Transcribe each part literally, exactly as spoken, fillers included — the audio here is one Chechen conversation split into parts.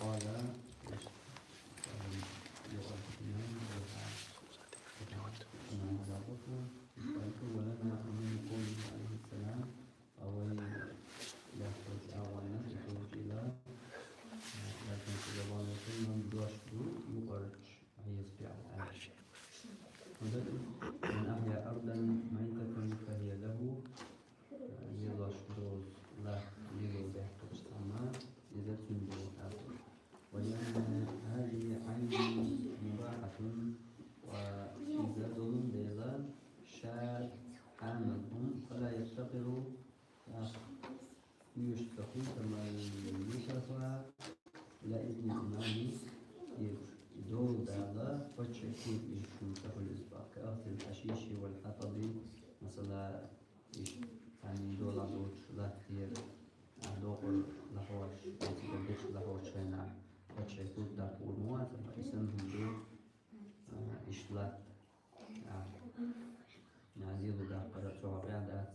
قال، يقال، ولم يأخذ من قوله عليه السلام، أو يخرج أولا يخرج إلى، لكن صلى الله عليه وسلم يشدو يخرج، هي الفعل. من أحيا أرضا ميتة فهي له، يلاش دوز لا يلو بيحكي أما إذا تنبو أرض. ولأن هذه عين مباحة، وإذا ظلم بيضا شاء عاملهم فلا يفتقر يشتكي كما يشتكى إلى إذن الإمام يدور دالا فتشكي يشتكى الإسباب كأخذ الحشيش والحطب مثلا. يعني دول عدوش لا كثير عدوقر لحوش، يتكبش لحوش هنا فتشكي داك والمواسم اسمهم دول، آه، إشلات. آه. نازل داك قرأت سوى قاعدات.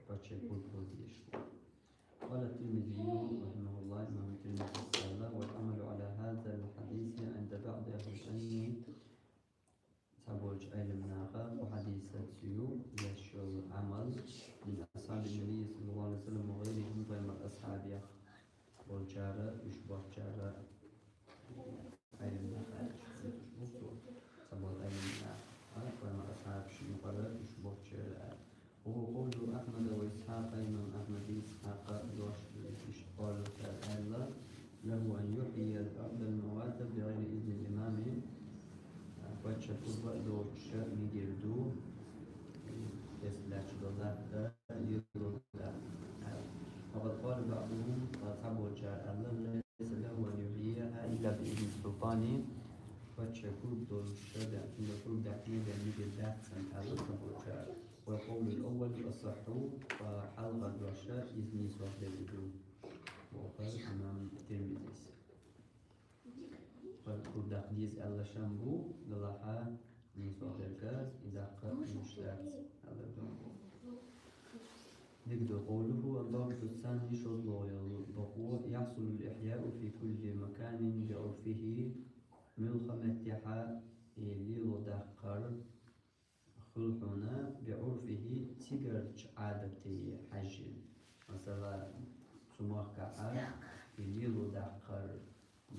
Паче пурпурдеш. قال الترمذي رحمه الله، إمام الترمذي قال: والعمل على هذا الحديث عند بعض أهل العلم. Цхьаболча Ӏилманаха кху хьадисаца ю деш йола Ӏамал, من أصحاب النبي صلى الله عليه وسلم وغيرهم, пайхамара асхьабех болчара, уьш боцчара, Ӏилманах аьлча, цхьаболу Ӏилманах, а, пайхамара асхьабашна юкъара уьш боцчара аьлла. وهو قول أحمد وإسحاق, имам Ахьмада, Исхьакъа дош ду, иштта къоло цара аьлла: له أن يحيي الأرض الموات بغير إذن الإمام, а, паччахь пурба а доцуш мегар ду, тесна лаьтташ долу латта лело даккха. وقد قال بعضهم, ткъа цхьаболчара аьлла: ليس له أن يحييها إلا بإذن السلطان, паччахь пурба долуш бен, цуьнан пурба даьккхина бен мегар дац цунна аьлла цхьаболчара. والقول الأول أصح, ткъа хьалха дош иза нийсо дерг ду, боху имам Тирмизис. Пурба даккха деза аьлла шам бу, делахь а нийсо дерг и даккха луьйш дац аьлла ду. Дика ду. قوله الضابط الثاني, шозлагӀа йолу бакъо: يحصل الإحياء في كل مكان بعرفه, муьлхха меттехь а и лело даккхар хуьлу хьуна, بعرفه, цигарчу Ӏадате хьаьжжина. Масала, цу махкахь а и лело даккхар,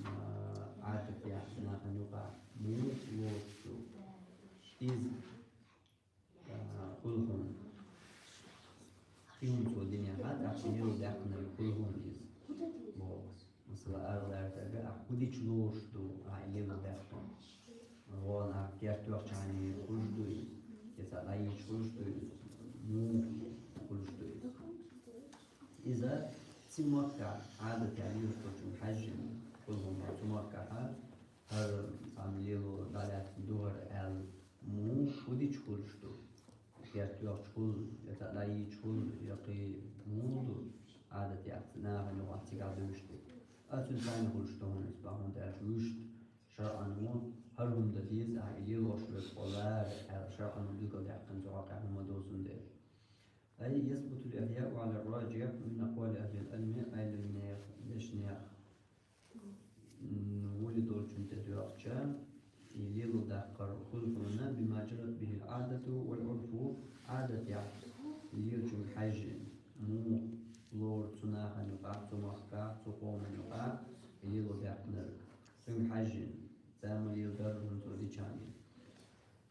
а, Ӏадатехь нахана юкъахь муха лоцу ду, иза, а, хуьлу хьуна. И хӀума цо динехь а, тӀаккха лело даьккхинарг хуьлу хьуна иза, боху. Масала, ара лаьртарг ахь хӀун дича лоруш ду, ахь и лело даьккхина? ГӀо нах керта тоьхчахьана хуьлуш ду иза, я цхьа дӀайийча хуьлуш ду иза, муха хуьлуш ду иза? Иза цу махкахь Ӏадатехь лелош долчуьнга хьаьжжина хуьлу хьуна, цу махкахь а хӀара цхьана лело дӀалаьцна ду хӀара аьлла, муха хӀун дича хуьлуш ду? Керта тоьхча хуьлу, я цхьа дӀайийча хуьлу, я кхин муха ду, Ӏадатехь нахана юкъахь цигахь дуьйш ду. А цуьнан цхьаьна хуьлуш ду хьуна иза, бахьана аьлча вуьшта шарӀано хӀара хӀума дан деза, ахь и лелош верг кхоллара аьлла, шарӀано билгалдаьккхина цу хьокъехь хӀума ду цундела. أي يثبت الإحياء على الراجح من أقوال أهل العلم, Ӏилманех дешнех, м, вуьйр долчунна тӀедоьгӀча, и лело даккхар хуьлу хьуна, بما جرت به العادة والعرف, Ӏадатехь лелочуьнга хьаьжжина, муха лору цу нахана юкъахь, цу махкахь, цу къомана юкъахь и лело даьккхинарг. Цуьнга хьаьжжина, цара ма леладара хӀума цо дичахьана.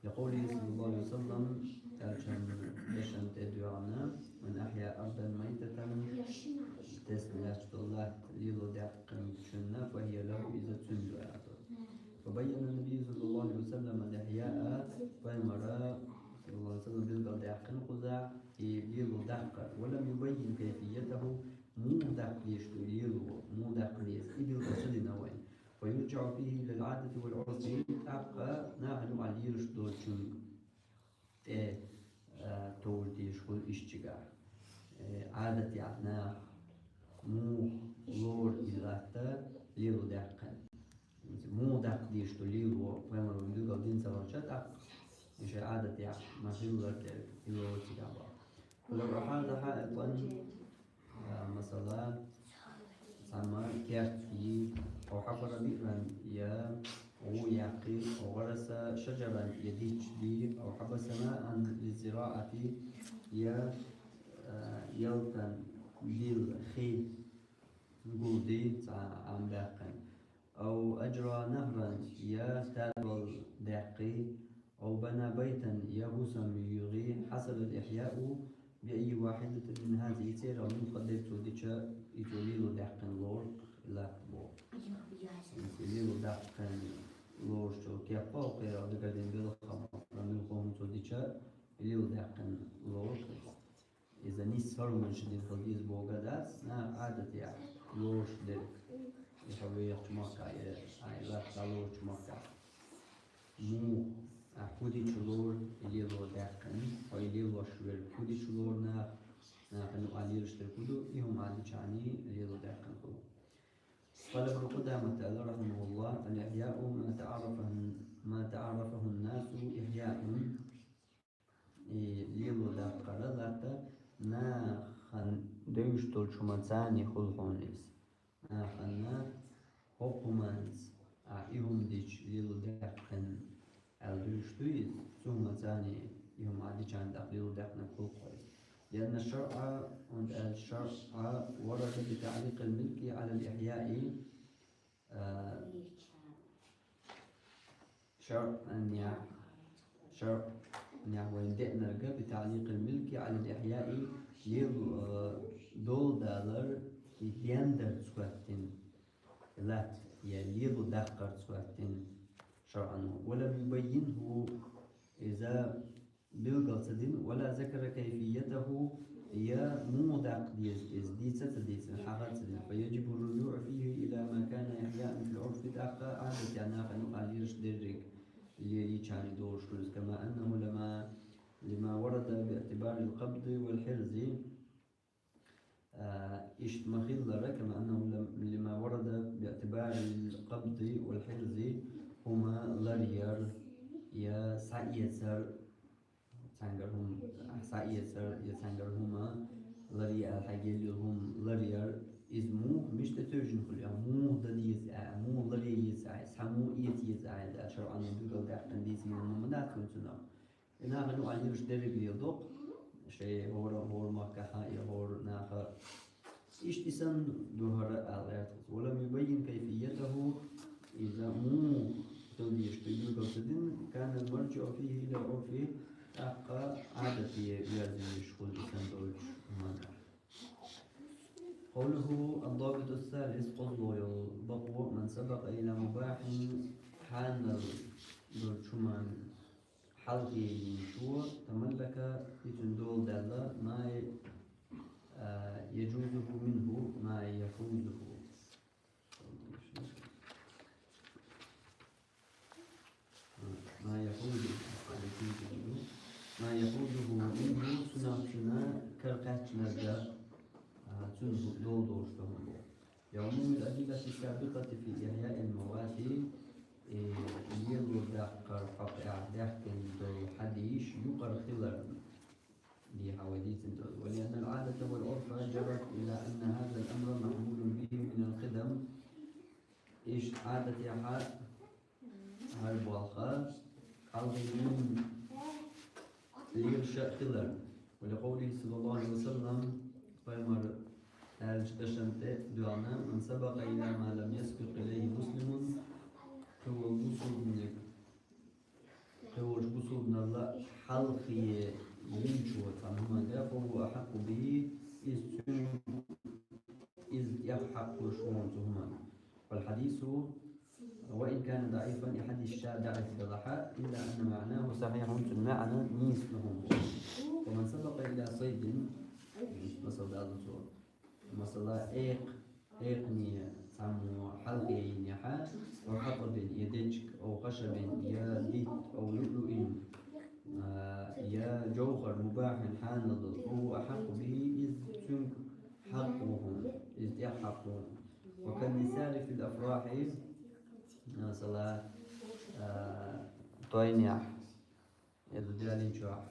لقوله صلى الله عليه وسلم, аьлча, дешан тӀедоьгӀна: من أحيا أرضا ميتة, тесна лаьтташ долу латта лело даьккхинчунна, فهي له, иза цуьнан ду аьлла. فبين النبي صلى الله عليه وسلم الإحياء, пайхамара, саллаллаху алейхи ва саллям, билгалдаьккхина кхузахь и лело даккхар. ولم يبين كيفيته, муха даккха дезаш ду лело, муха даккха деза, и билгал ца дина вайна. فيرجع فيه إلى العادة والعرف, тӀаккха нахана юкъахь лелаш долчуьнга тӀе, а, товр дезаш хуьлу иштта чигахь. Э, Ӏадатехь наха муха лору и латта лело даьккхина. Муха даккха дезаш ду лело, пайхамара билгал дина ца вахча тӀаккха, и шайн Ӏадатехь ма-хиллара тӀе и лору цигахь боху. ولو أحاط حائطا, а, масала, цхьамма яхкий, أو حفر بئرا, я гӀу яьккхий, أو غرس شجرا, я дича дий, أو حبس ماء للزراعة, я, а, ялтан дилла хий гулдий, цхьа Ӏам баьккхина. أو أجرى نهرا, я тадвал даьккхий, أو بنى بيتا, я хӀусам юйгӀий, حصل الإحياء بأي واحدة من هذه, церан муха дерг цо дича, и цо лело даьккхина лорух латта боху. И лело даьккхина лоруш цо кеппа, кхерах дагардина белхан, муьлхха хӀума цо дича, и лело даьккхина лорух. Иза нийса хӀара хӀуманаш дина хила деза бохург дац, наха Ӏадатехь лоруш дерг. И хьо вехачу махкахь, я, ай, латта лоруш махкахь. Муха, а, хӀу дича лору и лело даьккхина, хьо и лелош верг хӀу дича лору наха, наха ну а лелаш дерг хӀу ду, и хӀума а дичахьана лело даьккхина хуьлу. قال ابن قدامة رحمه الله: الإحياء ما تعارفه، ما تعارفه الناس إحياء. И лело даккхар латта нахана девзаш долчу хӀуманца хуьлу хьуна иза. Нахана хӀокху хӀуманца, а, и хӀума дича лело даьккхина аьлла девзаш ду иза, цу хӀуманца и хӀума а дичахьана тӀаккха лело даьккхинарг хуьлу хьуна иза. لأن الشرع, хӀунда аьлча шарӀ ورد بتعليق الملك على الإحياء, а, шарӀанехь, шарӀанехь вайна деанарг بتعليق الملك على الإحياء, лело, а, дола далар и дендарца хӀоьттина, латта я лело даккхарца хӀоьттина шарӀано. ولم يبينه, иза билгал ца дина, ولا ذكر كيفيته, я муха даккха деза иза, дийца а ца дийцина, хьаха а ца дина. فيجب الرجوع فيه إلى ما كان إحياء في العرف, тӀаккха Ӏадатехь нахана юкъахь лелаш дерриг лелийчахьана долуш хуьлу иза, كما أنه لما، لما ورد باعتبار القبض والحرز, а, иштта ма-хиллара, كما أنه لم-، لما ورد باعتبار القبض والحرز, хӀума ларъяр, я схьаэцар, цхьаьнгара хӀума схьаэцар, я цхьаьнгара хӀума ларъяр, хьайга елла йолу хӀума ларъяр, иза муха, мича тӀе тевжина хуьлу, я муха дан деза а, муха ларъян еза а, схьа муха эца еза а, аьлла, шарӀано билгал даьккхина дийцина хӀума ма дац хӀинца нах. И нахана юкъахь лелаш дерриг леладо-кх, шайн хӀора, хӀора махкахь а, я хӀора наха. Иштта и санна ду хӀара аьлла гӀерташ. ولم يبين كيفيته, иза муха хила дезаш ду билгал ца дина, كان المرجع فيه إلى العرف, тӀаккха Ӏадате верза везаш хуьлу и санна долчу хӀуманна. قوله الضابط الثالث, кхозлагӀа йолу бакъо: من سبق إلى مباح, хьанал долчу хӀуманна хьалхе йинчо, تملك, и цуьнан дола даьлла, ما، а, يجوزه منه، ما يحوزه. ما يحوزه، ما يحوزه منه، цунах цуьнан кара кхаьчнарг, а, цуьнан дола долуш ду хӀума боху. لعموم الأدلة السابقة في إحياء الموات, э, лело даккхар хьокъехь даьхкина долу хьадисаш юкъара хиларна, дехьа вай дийцина долу. ولأن العادة والعرف جرت إلى أن هذا الأمر معمول به من القدم. Иштта Ӏадатехь хӀара болх хьалхе йина лелаш а хиларна. ولقوله صلى الله عليه وسلم, пайхамара аьллачу дашна тӀе а доьгӀна: من سبق إلى ما لم يسبق إليه مسلم, кхин волу бусулбаниг, кхин волчу бусулбанал хьалхе йинчо цхьана хӀуманга, فهو أحق به, иза цуьнан, иза тӀех хьакъ хуьлуш ву хьуна цу хӀуманна. والحديث وإن كان ضعيفا, и хьадис ша даӀиф делахь а, إلا أن معناه صحيح, цуьнан маьӀна нийса ду хӀума боху. ومن سبق إلى صيد, масала далла цо, масала, экха, экхане цхьаммо хьалхе йинехь, أو حطب, я дечиг, أو خشب, я дитт, أو لؤلؤ, а, я жовхӀар, مباح, хьанал долу, فهو أحق به, иза цуьнга хьакъ ву хьуна, иза тӀех хьакъ ву хьуна. وكالنثار في الأفراح, масала, а, тойнехь, я ду деллачохь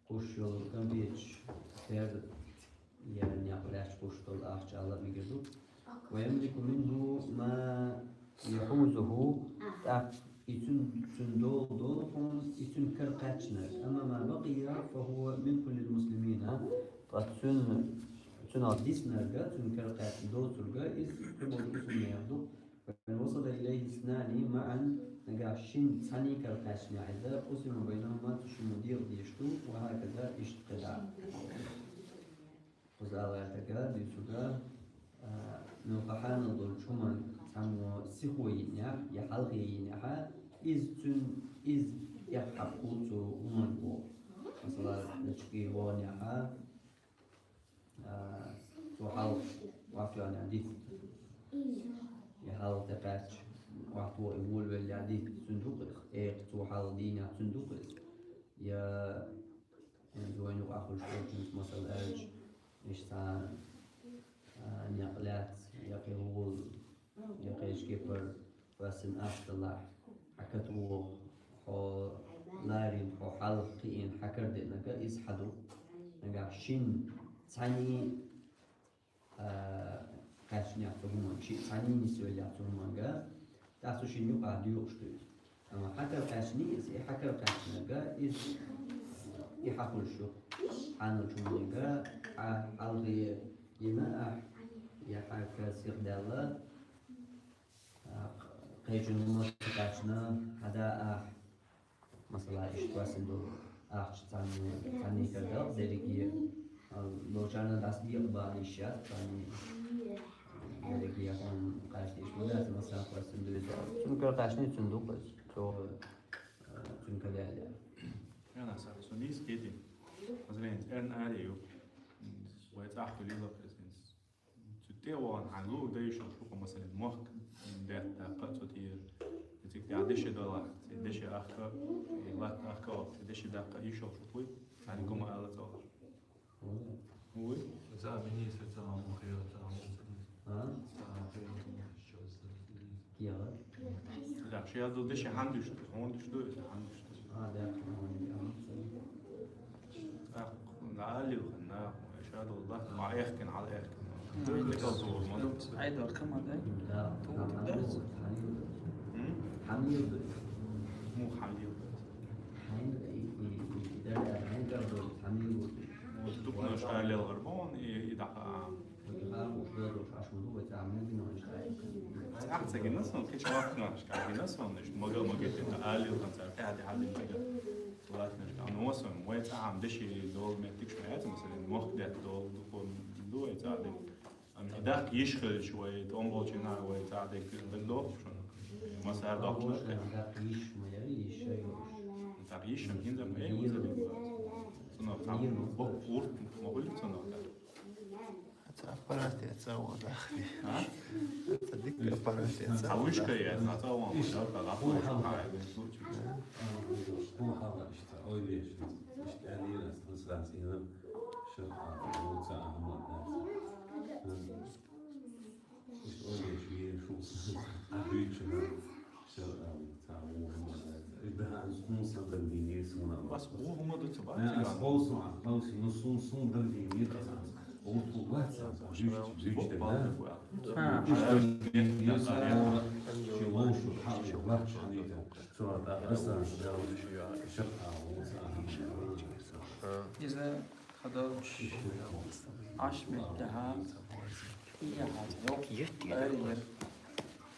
кхуьссуш йолу конфеташ, тера, я некъ лаьтташ кхуьссуш долу ахча а ла мегар ду. ويملك منه ما يحوزه, тӀаккха и цун, цун дола долу хьуна, и цун кара кхаьчнарг. أما ما بقي فهو ملك للمسلمين. Ткъа цун, цунах диснарг, цун кара кхаьчна доцург, иза цу бусулбанех ду. فإن وصل إليه اثنان معا, нагахь шина цхьаьний кара кхаьчнехь иза, قسم بينهما, цу шинна декъа деш ду, وهكذا, иштта кхидӀа. Кхуза аьлла дага дуьйцург, а, муьлхха хьанал долчу хӀуманна цхьаммо сихо йиънехь я хьалхе йиънехь, иза цуьнан, иза тӀех хьакху цу хӀуманна боху. Масала, дечкъий вогӀанехь, а, цо хьалха охьатоьхнехь диц. Я хьалха тӀекхаьчча, охьатоха и волавеллехь диц, цуьнан ду-кх иза. Экха цо хьалха дийнехь, цуьнан ду-кх иза. Я Иза вайна юкъахь хуьлуш волчуьнца, масала аьлча, иштта цхьа, а, некъ лаьцна, я кхин хӀума, я кхечу кепара хьоьссина ахча далахь, хьан катвоху, хьо ларийна, хьо хьалха кхиийна, хьан кара деънарг, иза хьан ду. Нагахь шина цхьаьний а, кхаьчнехь цу хӀуманга, шиъ цхьаьний нисвеллехь цу хӀуманга, тӀаккха цу шинна юкъахь доькъуш ду иза. Амма хьан кара кхаьчний иза, и хьан кара кхаьчнарг, иза и хьан хуьлуш ю. Хьанал чу хӀуманга, хьан хьалхе йина ахь, я хьан кара сихдаьлла, а, кхечунна хӀума ца кхаьчна, хьан да ахь, Масала, иштта кхоьссина долу ахча цхьанне, цхьанне кара дала дерриге, а, лочарна дӀасадекъа бахьана йиш яц, цхьанне дерриге хьуна кхаьчна йиш ма дац, масала, кхоьссина дуьйцу. Цуьнан кара кхаьчний цуьнан ду-кх иза. Цо, а, цуьнан кара яьлла. Яна сара, со нийса кхетий. Масала, эрна аре ю. Вай цӀахь хуьлийла иза. Цу тӀе а вахана хьайн луъург дан йиш йолуш ву-кх, масалан, мохк даьтта даккха а цу тӀера. И цига тӀехь деши далахь, цу деши ахка, и латта ахка а вахана, цу деши даккха йиш йолуш ву-кх вуй? Царна гума ала ца вахаш. Вуй? Ца а министр, ца а мохк, ца а мохк. А? Ца а мохк, ца а мохк. Кехат? Да, шу яздо деши хьан дуьш ду, хьан дуьш ду, хьан дуьш ду. А, да, хьан дуьш ду. ТӀаккха, на, алил хан, на, шадо, да, ма эхкин, хьал эхкин. Декал тур, ма ду. Ай, дор, кама, да? Да, Ту, да, да. Хьан ду. М? Хьан ду. Му хьан ду. Хьан, и, и, и, да, да, хьан ду, хьан ду. Му дукна шалел гарбон, и, и даха. Ахь ца гина сон, кхечу ваккханашка гина сон, иштта мага-мага тӀе аллилхан цара тӀаьхьа-тӀаьхьа дина цига латтанашка. Амма сон, вай цӀахь ам деши долу меттигаш ма яц, масалан, мохк детта долу дукха ду вай цӀахь дерг. Амма и даккха йиш хилча вай, тӀом болчу нах вай цӀахь дерг дагадогӀуш шуна. Масар доккхуш. Даккха йиш ма яра, йиш а йолуш. ТӀаккха йиш ам хӀинца ма яра, хӀинца дерг. Цунах цхьа боккха урт ма хуьлу цунах. Ца аппарат я, ца вон дахни. А? Ца дика аппарат я, ца вон дахни. Ца вышка я, ца вон, ца вон, ца вон. Ой, веш, ишта алира, сан сан ина, шо, а, вон ца ахмат, да. Ишта ой, веш, веш, а, веш, Ша, а, ца, вон хӀума дац. Иш дан ас хӀун сан дан дийне суна. Бас вон хӀума ду ца бац. Ас хӀовсу, ас хӀовсу, ну сун, сун дан дийне ас. Вон хӀума бац, ас жуч, жуч дан да. Иш дан дийне ас, ши вон шу хьал бац, шани дан. Цо да ас дан шал. Шак а вон ца. Иза Хадош, Ӏаш меттехьа, и яхьа цӀа йоккха ари яра.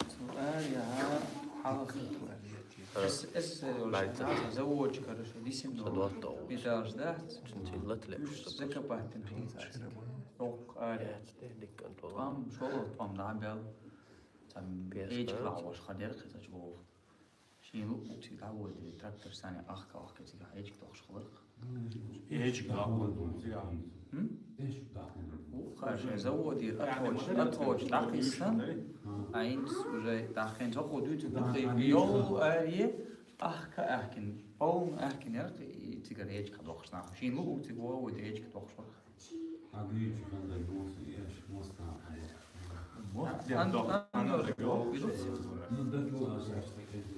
Цу ари яхьа хьалха. Эс, эс, заводчик, короче, дисина долу. Медалаш дац. Уьш закопать дина хӀинца. Йоккха ари. Тхьам, шолгӀа тхьам дӀа а бел. Цхьа эчиг лахьош хадер кхин цачу боху. Шен луъург цига дӀаводий, трактор санна ахка-ахка цига хьаьжча дохуш хиларх. Эчиг дӀаводий цига. Хм? Эчиг дӀаводий. Ух, ха, шен заводера атхочу, атхочу дӀакхийсан. А хӀинца уже даххин цхьа кхо дуьйцу духе йолу аре, ахка аьхкина, полна аьхкина яра и цигара эчиг дохуш нах. Шен луъург цига воводий эчиг дохуш хиларх. Хьан дуьйцу хӀунда юсу еш мостагӀа хьан. Ан-, ан-, ан-, ан-, ну, дан ду аса.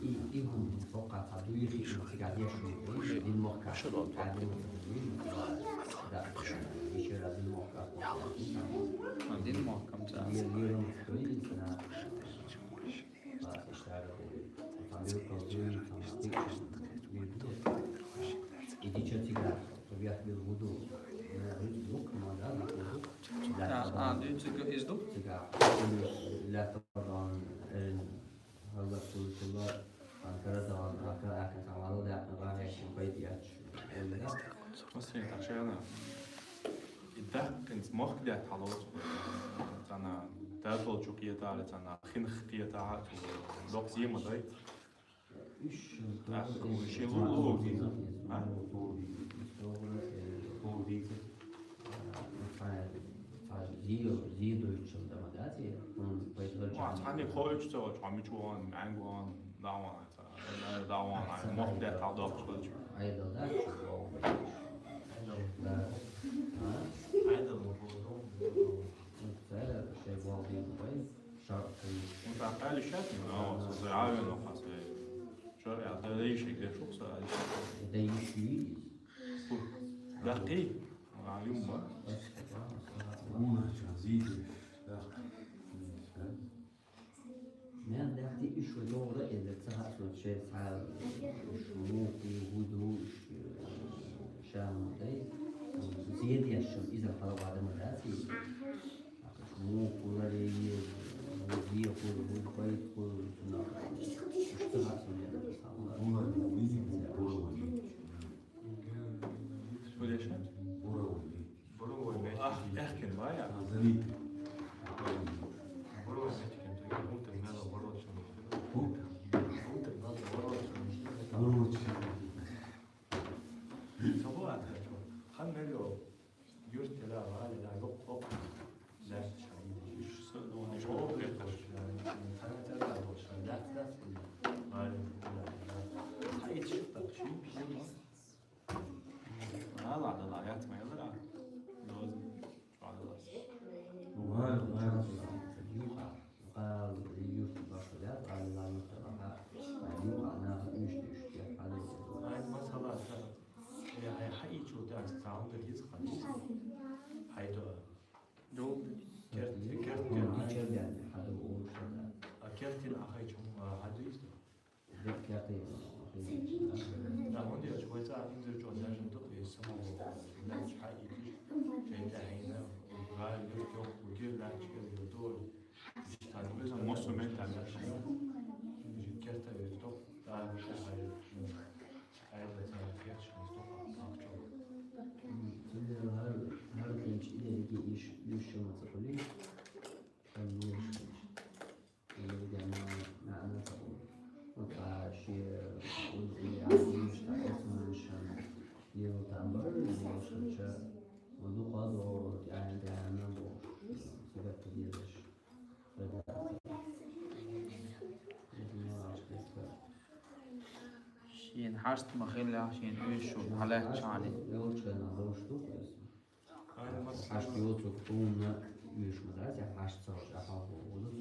И, и хӀун, хӀокха ца дуй, хи, цига еш, дин мохка. Да, ещё раз дин мохка. А, дин мохка, ца. Дин, дин. Иди чё тигра? Тобиах бил гуду. Лук мада, лук. А, а, дю цига изду? Цига. Ля тордан эрин. Алла кулчула. Анкара дан ака ака самала да ака ака байди ач. Масин тахшана. Идах кин смог да талос. Цана датол чук ятали цана хин хиятаха. Док зима дай. Үш жыл. А, тогу үш жыл улуу болду. А? Тогу, э, тогу дейсиз. Э, та-, зиё, зиё үч жылда ма да, ти? М, поэтому Ва, чам. Тани хойч то, чами чуан, ангуан, даван, та, даван, ай, мохте талдок чуан. Айдалда, чуан. Да. А? Айдал, ну, да, шей болду, бай. Шарт. Ну, так, али шат, но, со, со, авиа, но, хас, э, чё, я, да, да, ещё где, шук, со, али шат. Да ещё и. Фу. Да, ты, а, юм, ба. Уна, чё, зиди, да. Мен дахти иш ва догра эдер ца хасун че ца иш муку гуду иш шамдай. Зиди яшам иза пала вадама дати. Муку лари, музи ху, ху, ху, ху, на. Ишта хасун эдер ца. Уна, уна, уна. Уна, уна. Уна, уна. Ах, эхкен бая. Назови. Хан мело. Юрт тела вали да лоқ лоқ. Ләш чай. Шо, ну, не шо, ләш чай. Тана тела лоқ чай. Ләш, ләш. Вали. Хайт шо так ши. А, ладно, ладно, я отмоил, да. Доз. Ладно. Ладно, ладно. Юха. Юха, юха, башка, да? Ладно, ладно, ладно. Юха, на, иште, иште, ладно. Ай, масала, я, я, хай, чё, да, саунд, да, есть, конечно. Хай, да. Ду, керт, керт, керт, хай. Ичерден, хай, да, о, что, да. А керт, а хай, чё, а, хай, да, есть, да? Бек кятый. Да, он я чуйца, ин зер чуйца, жин тук, и самого, да, чай, и чай, да, и на, га, ю, ю, уги, да, чай, ю, то, мосо мен там, жин керта, ю, то, да, чай, ай, да, чай, я, чай, то, а, чай. Сендер гьар, гьар кенч илерги иш, иш шумаца хулин, там не иш. Илерги ма, маъна табу. Ва ши, узи, иш, та, осман шан. Ил тамбар, ил шуча. Уду къадо, яни, яни, бу. Себеп дилеш. Шин хашт махилла, шин уьшу, халат чани. Хашт йоцук тунна уьш мазази, хашт цаваш ахал болуд.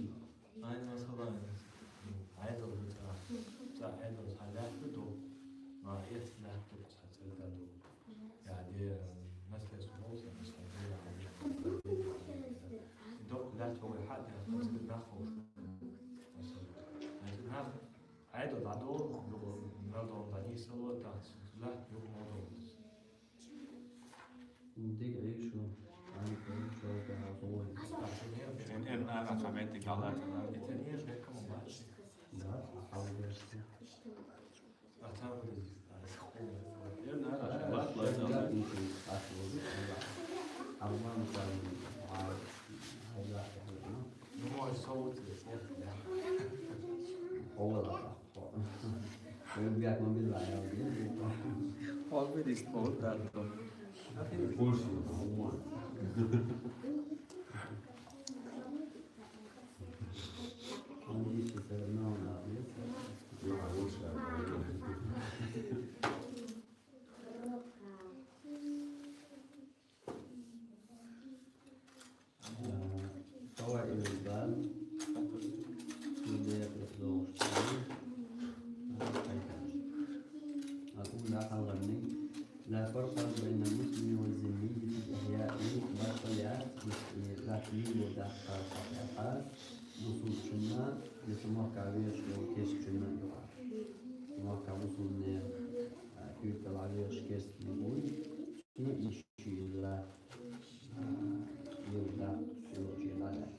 Айн масала, айдал ца, ца айдал ца лахту до, ма эс лахту ца церда до. Я де, наследство молса, наследство, док лахту хад, я, нахуш. Айдал дадо, надо дани сало, да, лахту молдо. Дик Ӏийшу, Ӏаьнка Ӏийшу, ва гӀазот. Шен эрна ара цхьа меттиг хьалаьцна. Да, хьалберш. Эрна ара шен лат лайна. Арман сан, а, хьалаьцна. Ну, мой соус, я. Хьалаьцна. Фаваидул баб. Бу дерт догъуш. Акун да халгъанни. Ла фаркъа байна муслими ва зиммийи фил ихьяи. Башгъа яц, ла тилин бурда хас. бусулбачунна, я цу махкахь вехаш волу керстачунна юкъахь. Цу махкахь бусулбанех, а, куьйга тӀе вехаш керстаниг вуй, цуьнан и ши лела, а, лела даккха, ши лела даккха.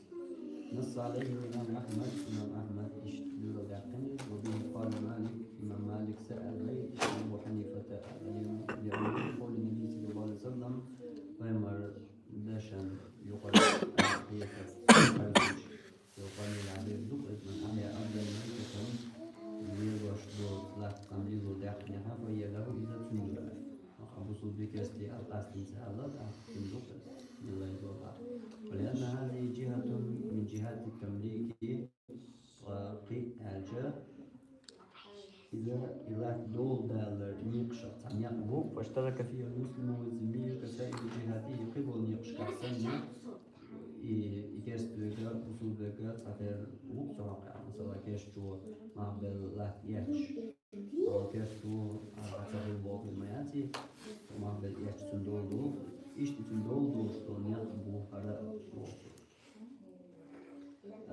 نص عليه الإمام أحمد، имам Ахьмад иштта лела даьккхина, وبه قال مالك، имам Малика аьлла, وأبو حنيفة аьлла, لعموم قول النبي صلى الله عليه وسلم، пайхамар дешан юкъара хьекъалца, юкъара лела деза ду иза, من أحيا أرضا ميتة, лелош долу латта лело даьккхинехь, فهي له, иза цуьнан ду аьлла. Ахьа бусулба керста аьлла, къаьстина ца аьлла, тӀаккха цуьнан ду иза, лела деза. ولأن هذه جهة من جهات التمليك, ткъа кхин аьлча, иза и латта долу далар некъашах цхьа некъ бу, فاشترك فيها المسلم والذمي كسائر الجهات, кхин болу некъашкахь санна, и, и керста верг а, бусулба верг а цхьатерра ву цу хьокъехь, масала, керстачо мах белла латта эцча, а, керстачо, а, ца хилла бохург ма яц и, мах белла эцча цуьнан дола ду, иштта цуьнан дола долуш долу некъ бу хӀара а боху.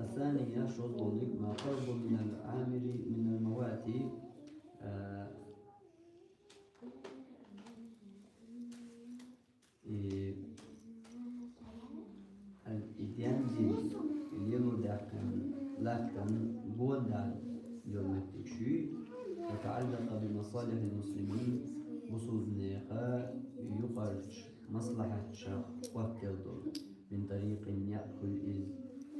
الثانية, шозлагӀниг, ما قرب من العامر من الموات, а, и, и денна дина, и лело даьккхина латтана гонадала йолу меттигаш юй, وتعلق بمصالح المسلمين, бусулбанеха юкъарчу маслахьаташах хӀоттаделла долу. من طريق, некъ хуьлу иза,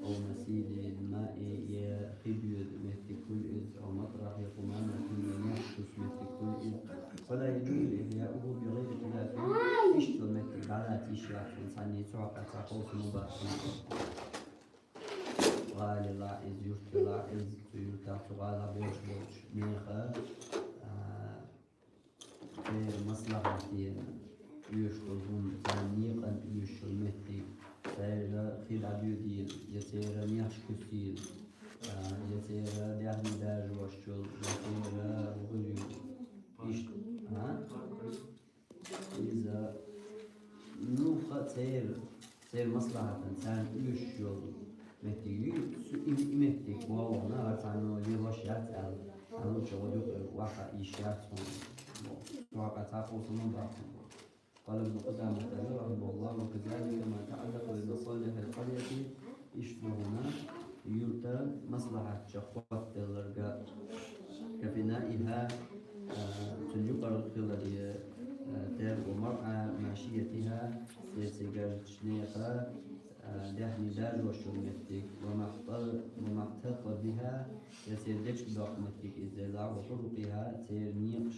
أو مسيل ماء, я хи доьду меттиг хуьлу иза, أو مطرح قمامة, я нефть туссу меттиг хуьлу иза. فلا يجوز إحياؤه بغير خلاف, иштта йолу меттиг дӀалаца йиш яц цхьанний цу хьокъехь цхьа хьовса ма бац. ГӀала елахь иза, юрт елахь иза, цу юьртахь, цу гӀалахь болуш болчу нехан, а, церан маслахьате оьшуш долу хӀума, церан некъана оьшуш йолу меттиг, церан хи дӀадоьдийла, я церан нефть кхуьссийла, а, я церан даьхни даржош йолу, я церан вуьйр йолу. Иштта, а? Иза, ну, ха, церан, церан маслахьатана, царна оьшуш йолу меттиг юй, цу и, и меттиг боху хьуна, хӀара цхьанна лелош яц аьлла, аьлла, чӀогӀа юкъа ваха йиш яц хьуна. Бо, чохь цхьа хьовса ма бац хьуна. قال ابن قدامة رحمه الله: وكذلك ما تعلق بمصالح القرية, иштта ду хьуна юьртан маслахьаташах хӀоттаделларг а, كفنائها, а, цуьнан юкъара хиларе, а, тера, ومرعى ماشيتها, я цигара нехан, а, даьхни даржош йолу меттиг, ومحتطبها, я церан дечиг доккху меттиг иза, وطرقها, церан некъаш,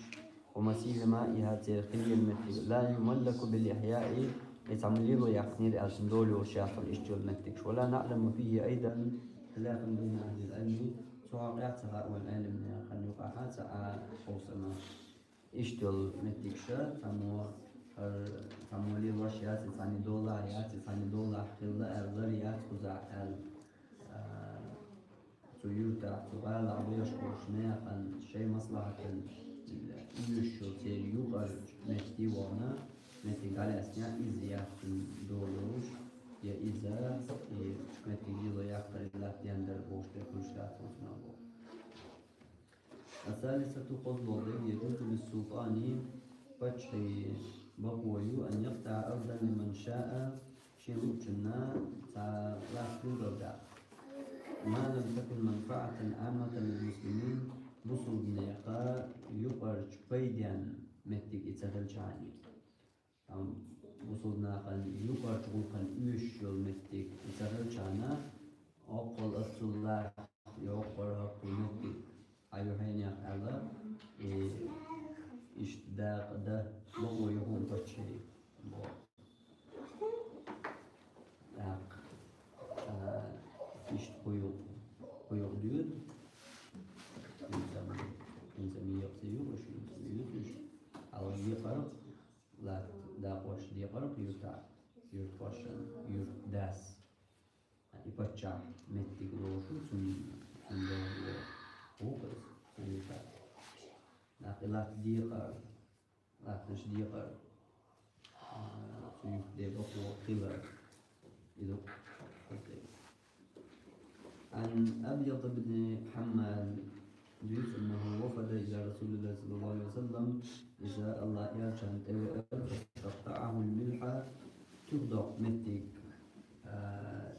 ومسيل مائها, церан хи лелла меттиг, لا يملك بالإحياء, и цхьа ма лело яьккхинера аьлла цуьнан дола йолуш яц хьуна иштта йолу меттигаш. ولا نعلم فيه أيضا خلافا بين أهل العلم, цу хьокъехь ца хаьа вайна Ӏеламнехан юкъахь цхьа а хьовса ма. Иштта йолу меттигаш цхьаммо, хӀара, цхьаммо лелош яц, и цхьанний долахь яц, и цхьанний долахь хилла аьлла, лар яц кхузахь аьлла. А, цу юьртахь, цу гӀалахь беш болчу нехан шайн маслахьатана оьшуш йолу церан юкъара меттиг вахана, меттиг дӀалаьцнехь, иза яц цуьнан дола йолуш, я иза, и меттиг лело яккхар, и латта дендар бохуш дерг хуьлуш дац хьуна боху. الثالثة, кхозлагӀа дерг, يجوز للسلطان, паччахьан бакъо ю, أن يقطع أرضا لمن شاء, шена луучунна цхьа латта лур даккха. ما لم تكن منفعة عامة للمسلمين, бусулбанехан юкъарчу пайденна меттиг и ца хилчахьана. Амма бусулбанехана юкъарчу гӀуллакхана оьшуш йолу меттиг и ца хилчахьана, оккхул аццул латта, я оккхул хӀоккхул меттиг хьан ю хьенех аьлла, и иштта дакъа дан бакъо ю хьуна паччахьан. Бо. ТӀаккха, а, иштта кхуьйгӀ, кхуьйгӀ доьду. ХӀинца, хӀинца мийкъа ца ю, уьш хӀинца мийкъа уьш. Хьалха декъарх, латта дакъош декъарх юьртахь, юьртахошна, юьртдас. И паччахь меттиг лошу, цуьнан, цуьнан догӀу лошу. Вукху иза, цу юьртахь. ТӀаккха и латта декъар, латтанаш декъар, а, цу юьртде бакъо хилар. И ду хаза дерг. عن أبيض بن حمال дуьйцу, أنه وفد إلى رسول الله صلى الله عليه وسلم, иза Аллахьан элчанна тӀевеара, فاستقطعه الملح, туьха доккха меттиг, а,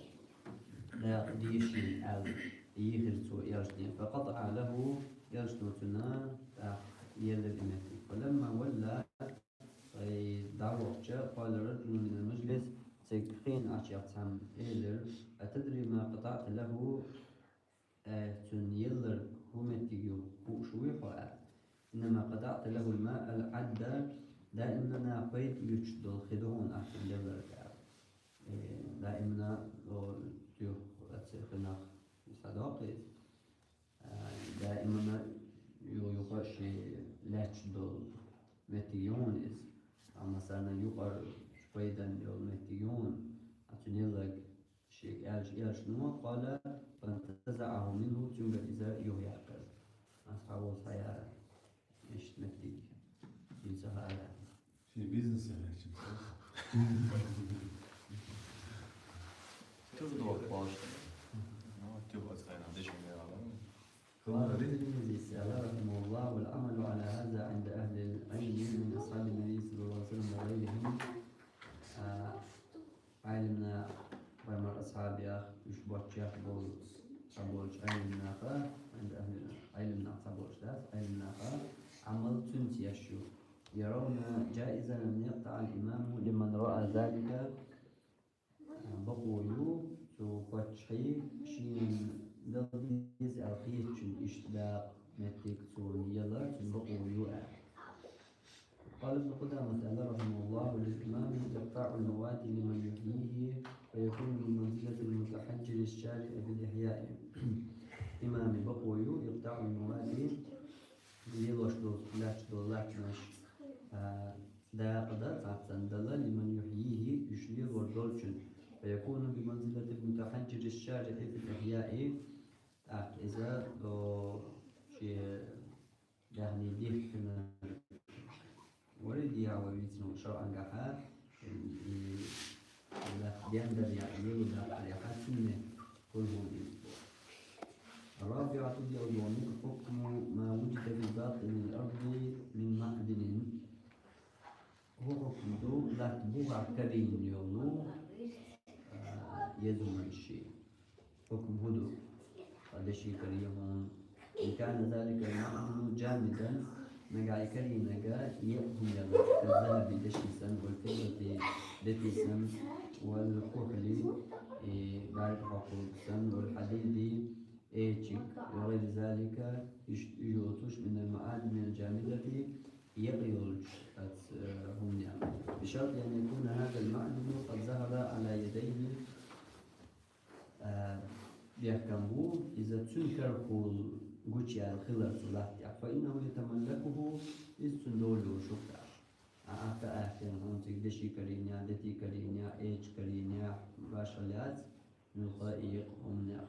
дакъа дийшина аьлла, йийхира цо элчане. فقطع له, элчано цунна тӀаккха елира и меттиг. فلما ولى, вай дӀавахча, قال رجل من المجلس, цига хиъна Ӏачех цхьамма элира: أتدري ما قطعت له؟ Э, цунна елларг хӀун меттиг ю, хууш вуй хьо, аьлла. إنما قطعت له الماء العذب, даимана пайда оьцуш долу хи ду хьуна ахь цунна елларг, аьлла. Э, даимана, о, туьха оцу хинах схьадоккху иза. Э, даимана ю-, юха шен лаьтташ долу меттиг ю хьуна иза. Амма санна юкъара пайдана йолу меттиг ю хьуна, а цунна елларг шега аьлча, элчано, قال فانتزعه منه, цуьнгара иза юхаяьккхира. Аса хьан волу схьаяра, иштта меттиг, иза хӀара. Шен бизнесе лаьтташ. Тюх доху башха. Ну, тюх ацкъайна дешан яла. قال الترمذي رحمه الله: والعمل على هذا عند أهل العلم من أصحاب النبي صلى الله عليه وسلم وغيرهم. А, Ӏелимнах, пайхамар асхьабех, уьш боччех болу, цхьаболчу Ӏелимнаха, عند أهل العلم, Ӏелимнах цхьаболчу дац, Ӏелимнаха, Ӏамал цуьнца еш ю. يرون جائزا أن يقطع الإمام لمن رأى ذلك. Бакъо ю, цу паччахье шена дала деза аьлла хетачун иштта дакъа меттиг цунна яла, цунна бакъо ю аьлла. قال ابن قدامة رحمه الله: للإمام إقطاع الموات لمن يحييه، فيكون بمنزلة المتحجر الشارع في الإحياء. Имаме бакъо ю إقطاع الموات, лелош долу, лаьтташ долу латтанаш, а, дакъа дан, цхьаццанна дала, لمن يحييه, уьш лелор долчун. فيكون بمنزلة المتحجر الشارع في الإحياء. ТӀаккха иза, о, шен даьхни дихкина вари дехьа вай вицна шарӀангахьа, и, и, латта дендара яхьа, лело даккхар яхьа, цуьнан хуьлу хӀума иза боху. الرابعة, диъ долу меттиг, حكم ما وجد في باطن الأرض من معدن. ХӀун хьукум ду латта бухахь карийна йолу, а, еза хӀуманаш? Хьукум хӀун ду? Ткъа деши карийна хӀума. إن كان ذلك المعدن جامدا, нагахь и карийнарг екъа хӀума ялахь, كالذهب, деши санна, والفضة, дети санна, والكحل, и бӀаьрг хьокхург санна, والحديد, эчиг, وغير ذلك, уьш, уьш йоцуш, من المعادن الجامدة, екъа йолчу оцу, э, хӀуманех. بشرط أن يكون هذا المعدن قد ظهر على يديه, э, бехкам бу, иза цуьнан карахула гучуяьлла хилар цу латта тӀехь. فإنه يتملكه, иза цуьнан дола йолуш ю-кх тӀаккха. А, атта аьхкенна хьуна цига деши карийнехь, дети карийнехь, эчиг карийнехь, башхалла яц, муьлхха а екъа хӀуманех.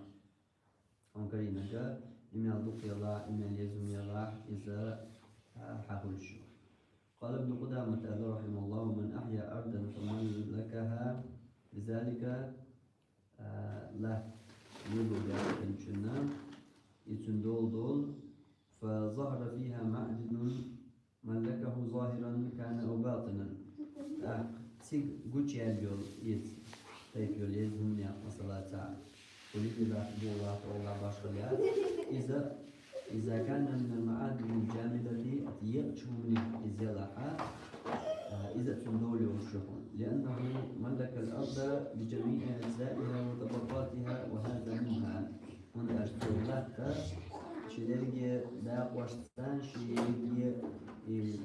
Хьуна карийнарг, и мел дукха ялахь, и мел еза хӀума ялахь, иза, а, хьан хуьлуш ю. قال ابن قدامة رحمه الله: من أحيا أرضا فملكها بذلك, а, латта лело даьккхинчунна, и цуьнан дола долу, فظهر فيها معدن ملكه ظاهرا كان أو باطنا. ТӀаккха цига гучуяьлла йолу иза, тайпа йолу еза хӀуманех, масала, цхьа хуьлий латта, боху латта, олахь башхалла яц. Иза, إذا كان من المعادن الجامدة, екъачу хӀуманех иза ялахь, а, иза цуьнан дола йолуш ю хьуна. لأنه ملك الأرض بجميع أجزائها وطبقاتها وهذا منها. ХӀунда аьлча цо латта шен дерриге дакъошца, шен дерриге и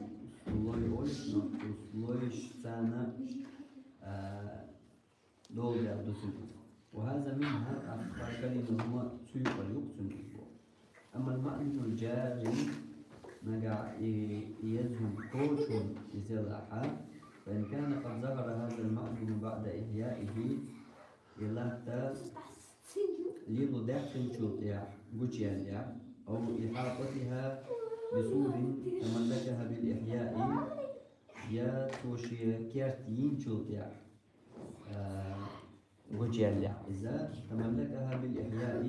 слой олуш, но цу слойшца, а, дола даьлла ду цуьнан. وهذا منها, тӀаккха хӀара карийна хӀума цу юкъара ю-кх цуьнан. أما المعدن الجاري, нагахь и, и еза хӀума кхочуш хӀума иза ялахь, فإن كان قد ظهر هذا المعدن بعد إحيائه, и латта лело даьккхинчул тӀаьхьа, гучуяьллехь, أو إحاطتها بسور تملكها بالإحياء, я цо шен керт йинчул тӀаьхьа, а, гучаяллехь. إذا تملكها بالإحياء,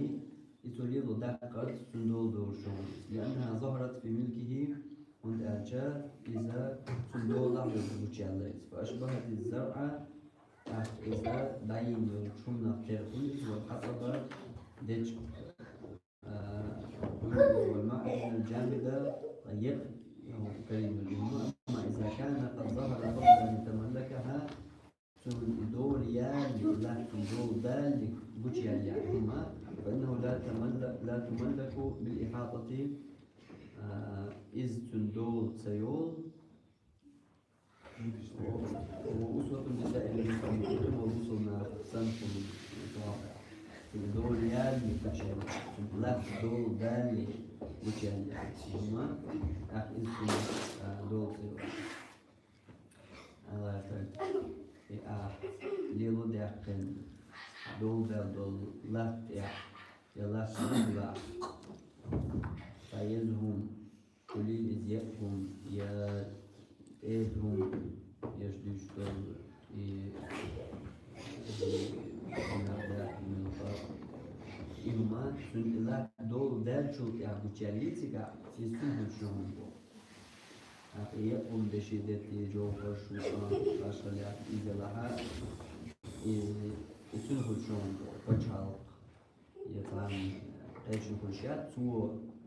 и цо лело даккхарца цун дола долаш хӀама. لأنها ظهرت في ملكه, хӀунда аьлча иза цун долахь йолаш гучаялла иза. فأشبهت الزرع, тӀаккха иза дӀайийна йолча хӀуманах тера хул иза, والحطب, дечка, а, والمعدن الجامد, екъа, карийна йола хӀума. أما إذا كان قد ظهر قبل أن يتملكها, цун и дола ялале, латтачун дола далале гучаяллехь хӀума, فإنه لا تمل-, لا تملك بالإحاطة, а, иза цун дола ца йолу. وأسوة بسائر المسلمين, цу бусалба нах санна хӀума, цун дола ялале гучаяллехь, цун латтачун дола далале гучаяллехь хӀума, тӀаккха иза цун, а, дола ца йолу. Аллах, и ахь лело даьккхина, дола даьлла долу латта тӀехь, я латта юкъахь, цхьа еза хӀума, хуьлийла иза екъа хӀума, я тӀеда хӀума, я дуьйцуш долу, и, и, и хӀума, цуьнан и латта дола даьллачул тӀехь гучаяллий цигахь, иза цуьнан хуьлуш ю хӀума боху. ТӀаккха и екъа хӀума деши, дети, жовхӀарш, вукъа, кхашхалех, иза лахьа, и, и цуьнан хуьлуш ю хӀума боху, пачхьалкх, я цхьана кхечун хуьлуш яц, цо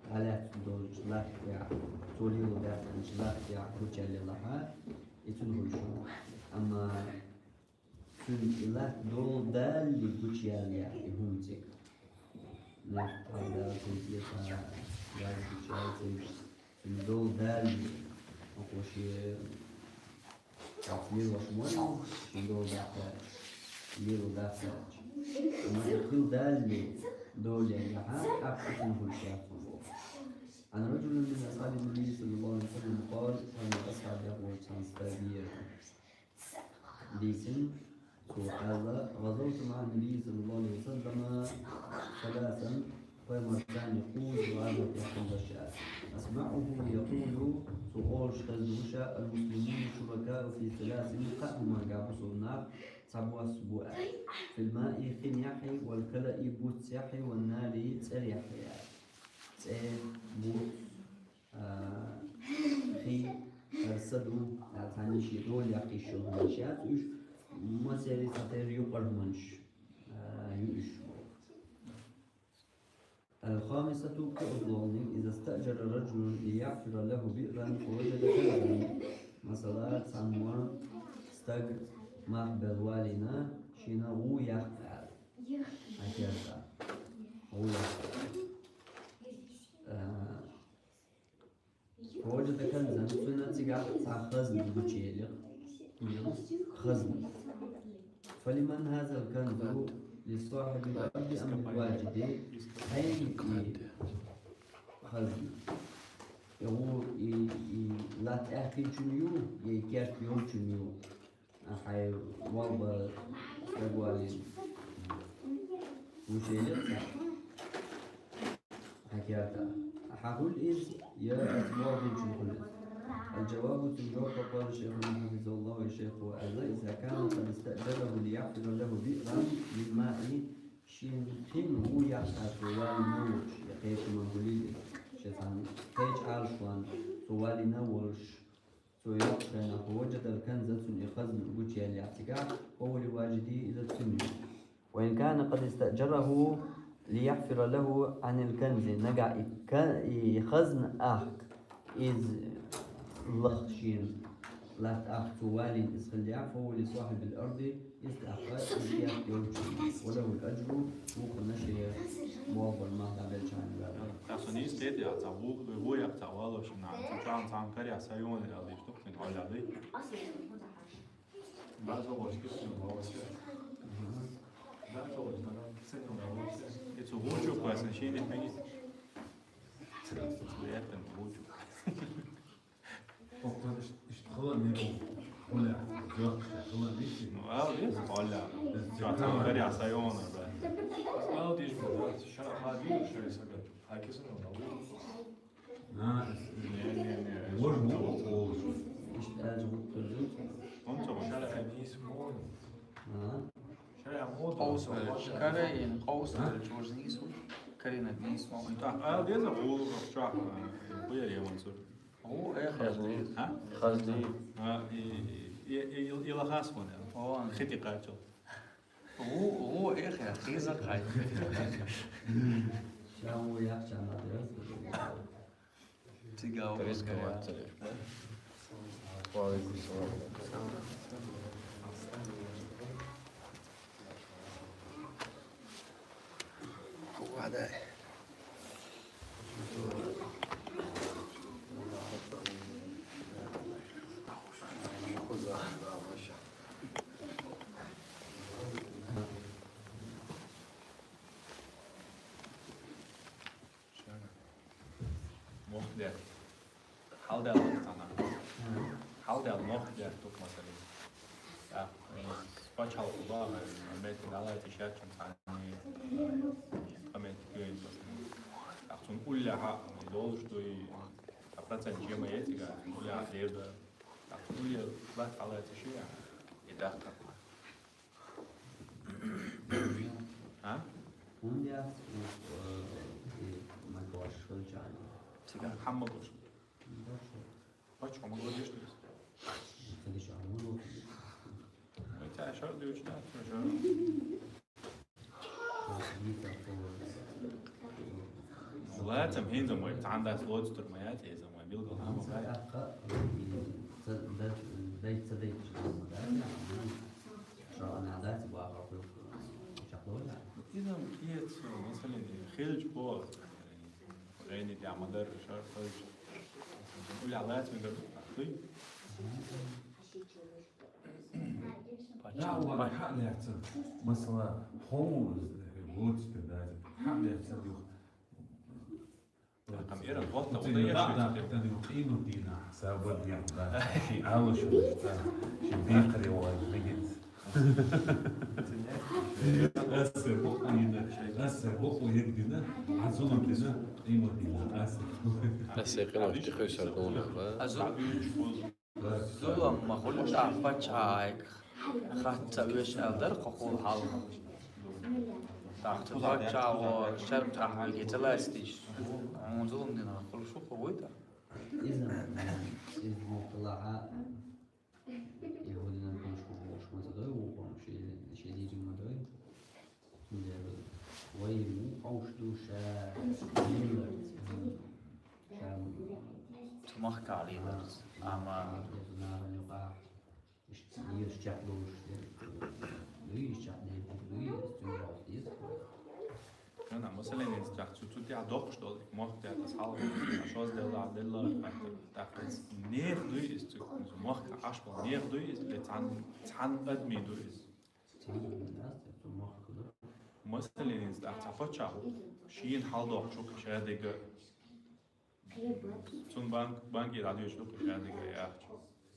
дӀалаьцна долчу латта тӀехь, цо лело даьккхинчу латта тӀехь гучаялле лахьа, и цуьнан хуьлуш ю хӀума. Амма цуьнан и латта дола далале гучаяллехь и хӀума цига. Нах тӀе Дала ца деза, Дала гучаялла ца йиш, цуьнан дола далале. Оха шен цхьацца лелош ма ву, шен дола даккхаьча, лело даккхаьча. Амма и хила далале дола яьллехьа, тӀаккха цуьнан хуьлуш яц хӀума боху. عن رجل من أصحاب النبي صلى الله عليه وسلم قال, шайна асхьабех волчу цхьана стага дийцина. Цо аьлла: غزوت مع النبي صلى الله عليه وسلم ثلاثا, пайхамарца цхьаьна кхузткъа гӀазот яьккхина дара ша. أسمعه يقول, цо олуш хезна ву ша: المسلمون شركاء في ثلاث, кхаа хӀуманга бусалба нах цхьабосса бу аьлла. في الماء, хинехь, والكلأ, буццехь, والنار, цӀерехь аьлла. ЦӀе, буц, а, хи, хӀара са ду, а, цхьаьна шен дола яккха йиш йолу хӀуманаш яц уьш, массеран а цхьатерра юкъара хӀуманаш, а, ю уьш. الخامسة, кхоалгӀаниг, إذا استأجر رجل ليحفر له بئرا فوجد كنزا. Масала, цхьаммо стаг мах белла валийна, шена гӀу яккха аьлла. Хьан керта. ГӀу яккха. А, فوجد كنزا, цунна цигахь цхьа хазна гучуелира. Хазна. فلمن هذا الكنز, لصاحب الأرض أم للواجد؟ Хьенан и хазна? И гӀу, и, и латта аьхкинчун ю, я и керта йолчун ю? Ахьа, валба стаг валийна. Гучуелира цхьа хьан керта. Хьан хуьлу иза, я аса бохучун хуьлу иза? الجواب, цуьнан жоп, قال شيخنا حفظه الله, шайхо аьлла: إذا كان قد استأجره ليحفر له بئرا للماء, шена хин гӀу яккха цо валийна волчу, я кхечу хӀуманна хуьлийла, шен цхьана кхечу Ӏалашонна цо валийна волуш, цо йоккху хенахь, وجد الكنز, цунна и хазна гучуеллехь цигахь, فهو لواجده, иза цуьнан ю. وإن كان قد استأجره ليحفر له عن الكنز, нагахь и ка-, и хазна ахка, иза лаха шена латта ахка цо валийна иза хиллехь, فهو لصاحب الأرض, иза тӀаккха и керта йолчун ю, وله الأجر, вукхунна шен болх бар мах дӀабелчарна ваьлла. Тахана иза тӀе а цхьа ву-, ву яккха цхьа валош хӀума, цхьана, цхьана карехь са йона аьлла, иштта хӀума Ӏоьллехь дай. База вошки сын валош. База вошки сын валош. И цу вучу классно шийна хӀума. Приятно вучу. Оттан иш-, ишта хала не бу. Оля, жок, хала не бу. Ну, а, вес, Оля. Чё, там горя, сайона, да. А, вот ишта, да, ша, ха, вижу, что я сага. А кисын, да, вот. На, не, не, не. Можно, можно. Ишта, а, жок, он что, шара, они смотрят. А? Къовсалча, карийна къовсалча вожа нийсву, карийнарг нийсву. ТӀаккха ала деза гӀулакх чохь, хӀу яр яман цуьра? ГӀу, э, хазни. А? Хазни. А, и, и, и, и, и лахас вон. О. Хити качал. ГӀу, гӀу, э, хе, хиза кхай. Ша ву яхча ма дерас. Цига ву. Тридцать километр. Ва алейкум салам. Мохк даьр. Хьал даьлла цхьана. Хьал даьлла мохк даьр ту, масалан. ТӀаккха, э, пачхьалкх баха, метта далайта шаьччун цхьана, э, метта куьйн, масалан. ТӀаккха цунна уллехьа, э, долуш дуй, а процент чема яцигахь, цунна уллехьа дер ду. ТӀаккха улле латта хьалайта ши, и дахка. А? ХӀунда яц, э, и ма гош хилча? Цигахь хьан ма гош? Ма гош. Паччахь ма гош, что ли? Ца диш а ма гош. Ой, ца шар дуьйцу, да, ца шар. Лацам хӀинца ма вай, цхьана дас лоцу тур ма яц, эза ма билгал хьан ма вай. ТӀаккха, м, ца, дай, дай, ца дай, ца дай, ца дай. Ша ана дац бахар хуьлуш чакъло да. Иза кхета, масалан, хилча боху. Гайни тӀехь ма-дарра шар хилча. Уьллехь лаца мегар ду, дуй? Паччахь, паччахь. Масала, хьо ву иза, лоцу тӀе дац. Хьан лаьцна юха? Там эран хӀотта, хӀотта да, да, да, да, къиймат дийнахь, сабар дийнахь, да. Шен алуш, да. Шен бекхаре ваьлла, мегиц. Аса букъу йина, аса букъу йина, а зулам дина, къиймат дина, аса. Аса къинош тӀе кхуьйсур ду, ба? А зу-, зулам ма хуьлу, тӀаккха паччахьан хатта ца оьшу аьлла дара кху хьалха. ТӀаккха цу паччахьо шаркъахь виге ца ластийча, хьуна зулам дина хуьлуш ву кху вуй тӀаккха? Иза, иза муьлххачу а, ЯхӀудина кхунаш хӀун бохуш ма ца дой, вукхунна шен, шен дийриг ма дой. Цундела вай муха хьовш ду ша, ша цу махкахь леларца, амма нахана юкъахь иштта еза чекхдолуш дуй, иштта чекхдевлла дуй, цуьнан хьовса деза. Нана, масалан, иза тӀаккха цу, цу тӀехь доккхуш долу, мохк тӀехь аса хьалха, шозза делла, делла, тӀаккха иза нехан дуй иза цу, иза мохк Ӏаш болу нехан дуй иза, е цхьана, цхьана адамийн дуй иза? Масалан, иза тӀаккха цхьа паччахь ву, шена хьал доккхуш ву шадерг. Цунна банк, банке дӀадоьдуш ду кху шадерг яхча.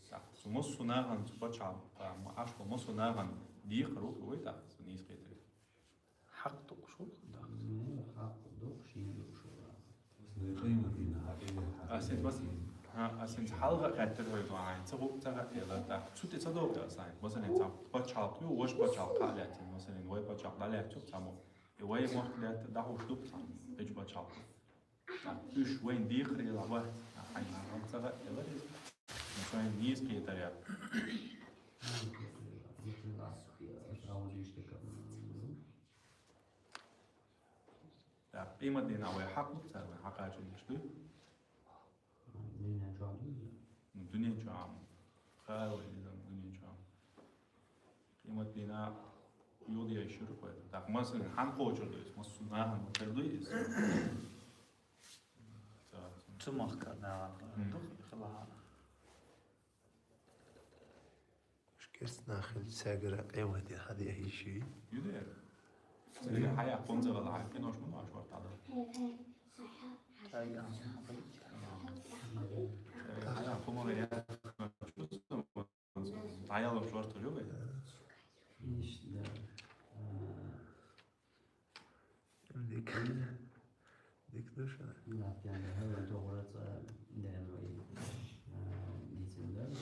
ТӀаккха цу массо а нахана цу паччахьна, ма Ӏаш болу массо а нахана декхар ву кху вай тӀаккха цу нийса кхетарг. Хьакъ доккхуш ву? Хьакъ доккхуш, шен доккхуш ву. Ас хӀинца, ас хӀинца хьалха а хаьттира хьоьга, хьайна ца гӀуллакх ца хаьттира, тӀаккха цу тӀе ца догӀу аса хьайна. Масалан, цхьа пачхьалкх ю, ваша пачхьалкх кхаъ лаьттина, масалан, вай пачхьалкх дӀалаьцна цхьаммо. И вай мохк лаьтта дӀахьуш ду цхьаммо, кхечу пачхьалкхо. ТӀаккха уьш вайна декхаре ла бац, хьайна ца хаьттира иза. Шайн нийса кхетар яц. ТӀаккха къемат дийнахь вай хьакъ ду царна, хьакъ а чу деш дуй? Дуьнен чохь дуй? Ну, дуьнен чохь. Хала вай дезам дуьнен чохь. Къемат дийнахь юха деш ю вай. ТӀаккха масалан, хьан кхочур ду иза? Массо а нахана ма хир дуй иза? Цу махкара нахана ду хила хьан. Уьш керста нах хилча, цаьргара къематдийнахь хьан де йиш юй? Ю дера. Цаьргара хьан яккха хӀунда ца вала, хьан къинош ма ду, аш варта дала. Цаьргара хьан яккха хӀума вала, дӀаяллалц варта ю вай. Иштта, да. Дика. Дика ду шуна. Нах тенга хӀара догӀура цкъа дена вай, а, дийцина дара.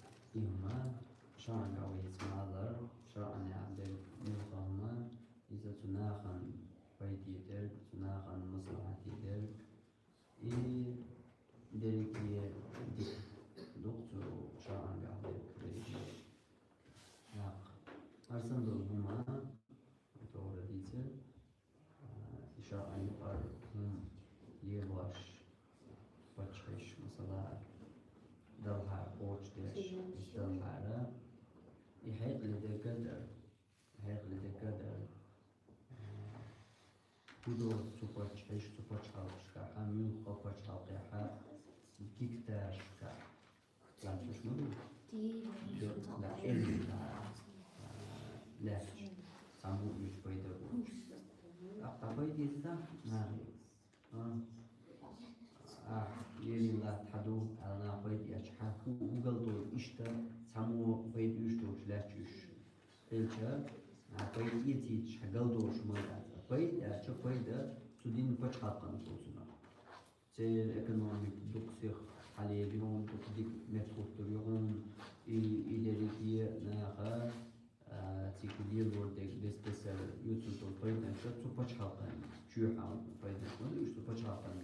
А, шарӀан гӀолла вайца ма аллара, шарӀан яхар дерг муха хӀама, иза цу нахана пайде дерг, цу нахана маслахьате дерг, и дерриге дика ду-кх цу шарӀан гӀолла дерг дерриге. ТӀаккха хӀара санна дола хӀама, тӀаккха дийцар, а, и шарӀан юкъара хӀама лелош, паччахьаш, масала, далхьа кхочушдеш, иза далхьара, и хьекъале дерг а дар, хьекъале дерг а дар. А, хӀун до цу паччахьаш, цу пачхьалкхашкахьа, муьлхха пачхьалкхехьа, гектарашкахьа. Латташ ма ду? Ди-, да, элли, а, лаьтташ. Цхьаммо уьш пайда боацаш. ТӀаккха пайда эца нахе. А, а, лелийна латта хьаду, аьлла, наха пайда эцча, хьа хӀу-, хӀу гал долу иштта, цхьаммо пайда уьш долуш лаьтташ уьш. Хилча, а, пайда эцийташ хьа гал долуш ма дац. Пайда аьлча, пайда цу динан пачхьалкхана цунах. Церан экономика дукха сиха хьалелайо, дукха дика меттахӀуттур ю хьуна, и, и дерриге наха, а, цига лелор дерг бес-бесара юьцург долу пайданаш цу пачхьалкхана чоьхьа пайданаш ма ду уьш, цу пачхьалкхана,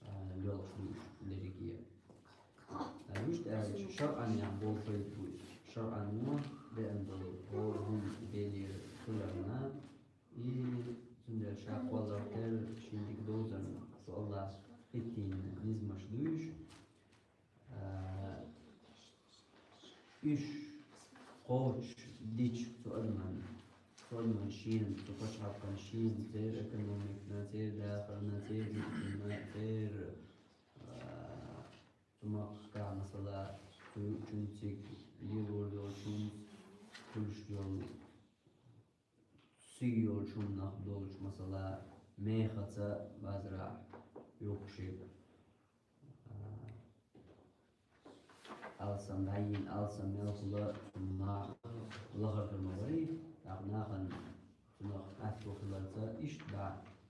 а, лоьлхуш ду уьш дерриге. А, вуьшта аьлча, шарӀан яхь болу пайда бу иза. ШарӀано деана долу хӀора хӀума Делера хиларна, и цундела ша кхолларх тера шен дика довзарна цу Аллас хӀиттийна низамаш ду уьш. А, уьш кхочушдича цу адаман, цу адаман шена, цу пачхьалкхан шена, церан экономикана, церан дахарна, церан жуьгтина, церан, а, цу махкахь, масала, цу юучун цига лелор йолчунца хуьлуш йолу сий йолчу хӀуманах долчу, масала, мехаца базарахь юхкушиг, а, алсам дӀайийна, алсам мел хуьлу, цунах лахара хир ма барий, тӀаккха нахана цунах аьтто хиларца иштта дӀа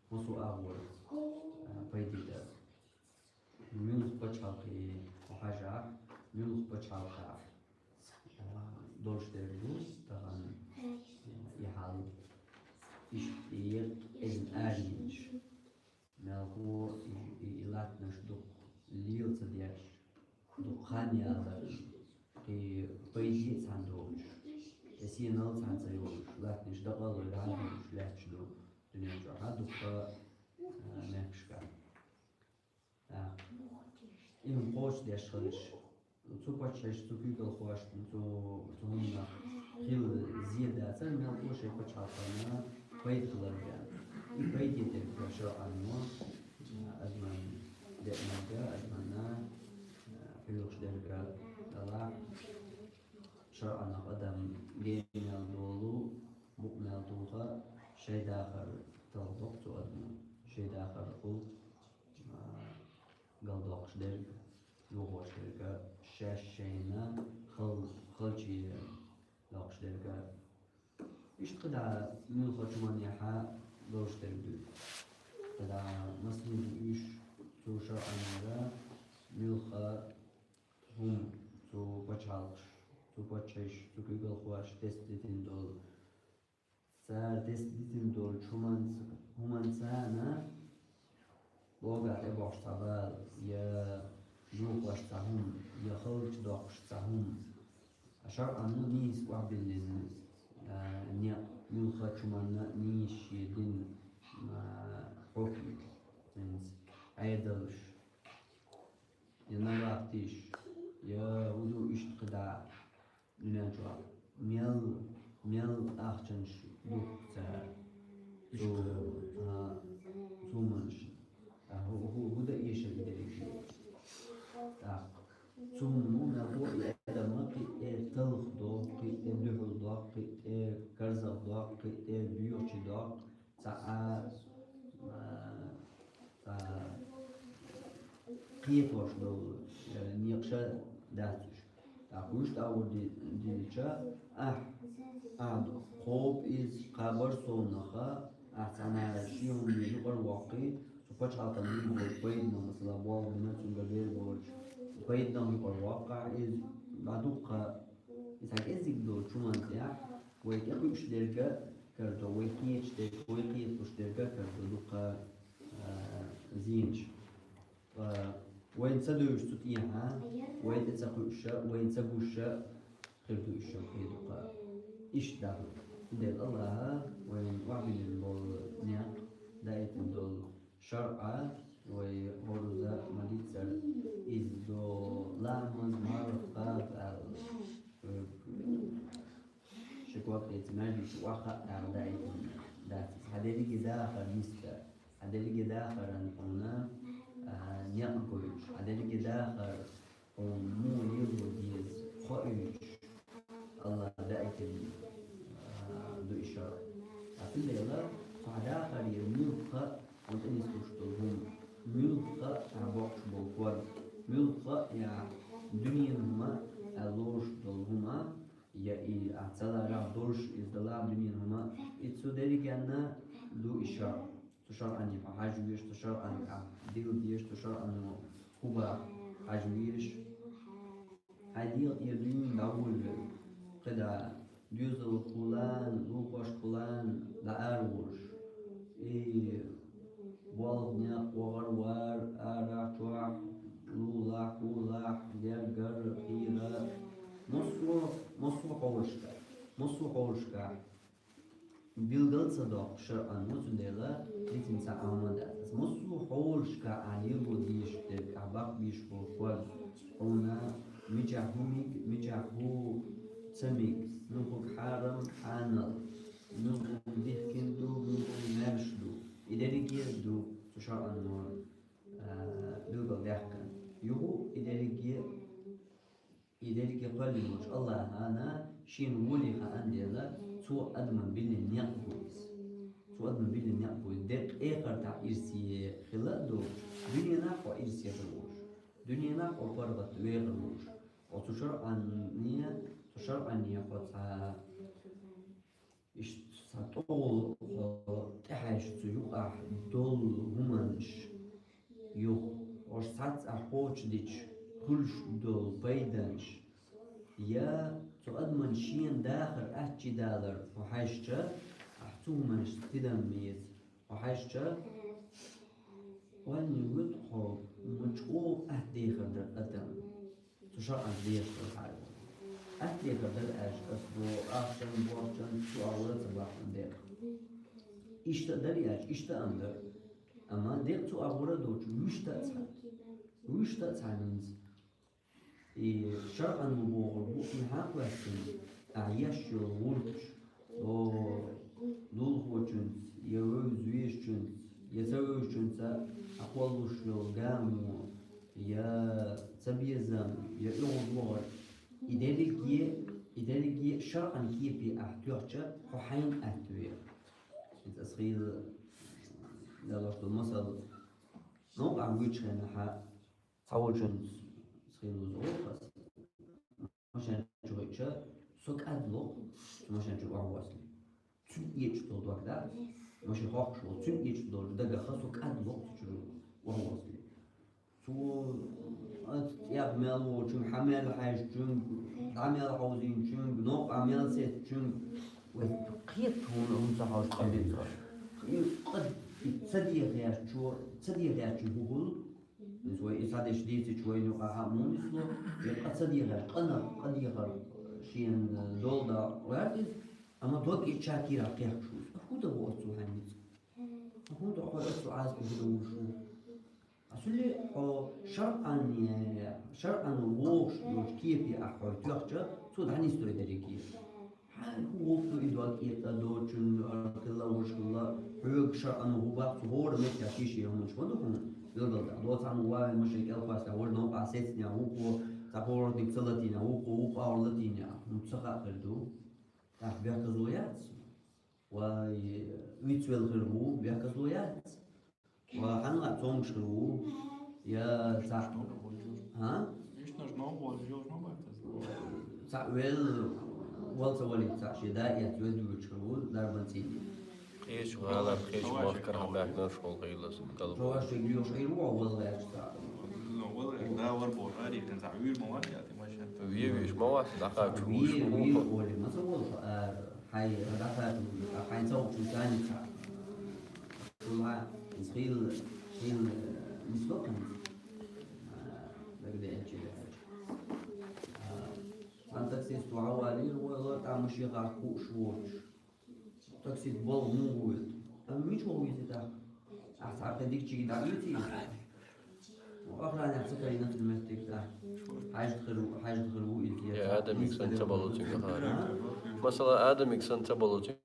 массо а агӀор, а, пайда дар. Муьлха пачхьалкхе хьажахь, муьлха пачхьалкхехь, а, долуш дерг ду тахана, а, и хьал, иштта и еккъа эзна арайинчу. Мелхо и, и, и латтанаш дукха лела ца деш, дукха хан яларна, кхин пайда а цхьаьна долуш, кхин сенал цхьаьна ца йолуш, латтанаш дакъа а лой, дӀа а луьйш лаьтташ ду дуьнен чохь а дукха, а, мехкашкахь. ТӀаккха и хӀума кхочушдеш хилча, цу паччахьаш, цу куьйгалхошна, цу, цу хӀуманах хила зе дацара, мелхо шайн пачхьалкхана пайда хилар бен. И пайде дерг шарӀано адаман деанарг, адамана хьоьхуш дерг а далахь, шарӀанах адам генал долу, букъ мел туху, шайн дахар талхадо-кх цу адамо, шайн дахархула, а, галдоккхуш дерг, йохош дерг, шаьш шайна хал-, халче доккхуш дерг. Иштта кхидӀа муьлххачу манехьа долуш дерг ду. КхидӀа массаниг уьш цу шарӀанера муьлхха хӀума цу пачхьалкхаш, цу паччахьаш, цу куьйгалхоша тесна дитина долу. Цара тесна дитина долчу хӀуманца, хӀуманца а богӀу тӀебохуш цхьа бала, я юхош цхьа хӀума, я халча доккхуш цхьа хӀума. Ткъа шарӀано нийса охьабиллина, а, некъ муьлххачу манна нийса шен дина, а, хьукмаш, хӀинца Ӏедалш, я набахтеш, я хӀун ду иштта кхидӀа дуьнен чохь мел, мел ахчанаш духку цара. Цу, а, цу манаш. А, хӀу, хӀу, хӀу дан эшар дерриг шу. ТӀаккха цу муна хӀу и адам кхин тӀе талхадо, кхин тӀе дуьхьал до, кхин тӀе карзах до, кхин тӀе боьхачи до, цхьа а, а, цхьа кхетош долу, э, некъаш дац уьш. ТӀаккха уьш тӀагӀур ди-, дилча, ахь, ахь кхобу иза, кхабар совнаха, ахь цхьана шен хӀумане юкъара воккхий, цу пачхьалкхан дийр болчу пайданах, масала, болх бина цуьнга бер боцуш, пайданах юкъара воккхахь иза, дӀадуккха Иза кӀеззиг долчу хӀуманца тӀехь вай тӀекхуьуш дерг а карадо, вай кхеташ дерг, вай кхеталуш дерг а карадо дукха, а, зенаш. Ва вайна ца девзаш цу тӀехьа, вай тӀе ца кхуьуш а, вайна ца гуш а хир ду уьш кхин дукха. Иштта даха. Цундела Аллаха вайна охьабиллина болу некъ, даийтина долу шарӀа, вай гӀорза ма-диццара, иза до ламаз, марха аьлла. Ши ког эца маьждиг чу охьахаа аьлла даийтина дац иза. Хьан дерриге дахар нисда, хьан дерриге дахаран хьуна, а, некъ гойтуш, хьан дерриге дахар хьуна муха лело деза хоуьйтуш, Аллаха даийтина, а, ду и шарӀ. А цундела цу хьан дахаре муьлхха а хьуна тӀе нислуш долу хӀума, муьлхха а хьан боккхуш болу ког, муьлхха а я дуьненан хӀума аьлла лоруш долу хӀума, я и ахь ца ларахь долуш иза далахь дуьненан хӀума, и цу дерригенна ду и шарӀ. Цу шарӀане хьо хьажа везаш, цу шарӀанга ахь дилла дезаш, цу шарӀано хӀун боху хьажа везаш. Хьайн дегӀан тӀера дуьйна дӀаволавелла, кхидӀа доьзалхо лан, лулахошка лан дӀа ара волуш. И болх, некъ, вахар, вар, арахь, чохь, лулахь, хӀуллахь, гергара, кхера. Массо, массо хьолашка, массо хьолашка билгал ца доккху шарӀан, цундела дитина ца Ӏамма дац. Массо хьолашка ахь лело дезаш дерг, ахь бакъ беш болу ког, хьуна мичахь хӀу мега, мичахь хӀу ца мега, муьлхарг хьарам, хьанал, муьлхарг дихкина ду, муьлхарг маьрша ду. И дерриге а ду цу шарӀано, а, билгалдаьккхина. Юха и дерриге а И дерриге кхоьллина волчу Аллахьана шена воле хаан дела, цо адаман биллина некъ бу иза. Цо адаман биллина некъ бу иза. Деккъа эхартахь ирсе хила а ду, дуьненахь хьо ирсе хир волуш, дуьненахь хьо паргӀат вехар волуш. Оцу шарӀанне, цу шарӀанне хьо цхьа Иштта цхьа тӀехула хьо тӀехьаьжча цу юкъахь долу хӀуманаш, юха хьо цхьацца ахь кхочушдича хуьлуш долу пайданаш, я цу адаман шена дахар аттачу далар хьо хьаьжча, ахь цу хӀуманашца тидам еза хьо хьаьжча, кхоьллина вуьту хьо ма чӀогӀа атта дехар дара адам. Цу шарӀанца дехаш долу хьайо. Атта дехар дара аьлча, аса боху, ахчан, бохчан, цу агӀора ца бахьана дера. Иштта а дара аьлча, иштта а ма дара. Амма декъа цу агӀора а доцуш, вуьшта а цхьаьна. Вуьшта а цхьаьна хӀинца. И шарӀано бохург бу и хьакъ лаьцна, ахь еш йолу гӀулчаш, о, лулахочуьнца, я вевза везачуьнца, я ца вевзачуьнца ахь кхоллуш йолу гамо, я цабезам, я оьгӀазвахар, и дерриге, и дерриге шарӀан кепе ахь тоьхча, хьо хьайна атта вер. Иза аса хийла далош долу масал, новкъахь вуьйчу хенахь, цхьаволчуьнца схьа лоза гӀо аса. Машен чу хиъча, со кӀадло, цу машен чуьра охьавоссале. Цуьнан эчу долу дог дац, машен хохкуш волу, цуьнан эчу долчу дагах со кӀадло цу чуьра охьавоссале. Цо ат тӀех мел волчуьнга, хьан мел хьаьжчуьнга, дӀа мел хьовзийначуьнга, новкъа мел сецначуьнга, вай кхета хьуна хӀунда ца хьовза къа бен ца. И къа ца дехаьччо, ца дехаьччуьнга хӀун хуьлу? Иза вай и схьадеш дийцича вайна юкъахь а муха нисло, я къа ца дехар, къанах къа дехар шена долу дан гӀерта иза, амма дог и чакира кхехкаш ву иза. ХӀун дан ву оццул хьайн ницкъ? ХӀун дан хьо оццул Ӏазап хӀун дан ву шу? Асули хьо шарӀанне, шарӀанна вогӀуш долчу кепе ахь хьо тоьхча, цо дӀанисдой дерриге. Хьан хӀун гӀуллакх ду и дог кӀетӀа доцучун, хилла, вуш хилла, хьоьга шарӀано хӀун баккха, цу хӀора меттехь ши-ши хӀуманаш ма ду хьуна, билггал дац. Доцу хьан ван машен кӀел кхоьссинехь, важа новкъахь сецнехь, вукхо цхьа поворотник ца латийнехь, вукхо вукху агӀор латийнехь, хӀун ца хаьа хир ду? ТӀаккха бехказло яц? Вай вицвелла хир ву, бехказло яц? Ва хьанна цомгуш хир ву? Я цхьаъ? ХӀа? Иштта наш новкъа волчу йолчу ма бац иза. Цхьаъ велла, вала ца валийта цхьаъ шен да а эцна, веза дуьйцуш хир ву, дарбан цӀийне. Кхечу гӀалар, кхечу махкара хьан баьхкинарш волу хилла сан, галбо. Чо аш шен дуьйцуш хир ву, вала гӀерташ цхьаъ. Ну, вала гӀерташ, да, вара боху, арихина цхьаъ вуьйр ма вац, я, тӀе машен, то Ве веш ма вац, дӀакхача вуш. Ве ве оле, ма ца волуш, а, хьай, дӀакхача, а хьайн ца вучу ганица. Шула, хил, хил, нисло хьанца. Дагадеачи дехача. Сан таксист ваха валийра вай лар, тӀа машин гӀахь хууш воцуш. Таксист бал хӀун вуйла? Амма мича ву визи тӀаккха? Ахьа цхьа кхин дикачига дӀа визи? Охранник ца кайна меттиг тӀа. Хьаьжда хир ву, хьаьжда хир ву иза. Я адамик сан ца балуцинга хара. Масала, адамик сан ца балуцинга.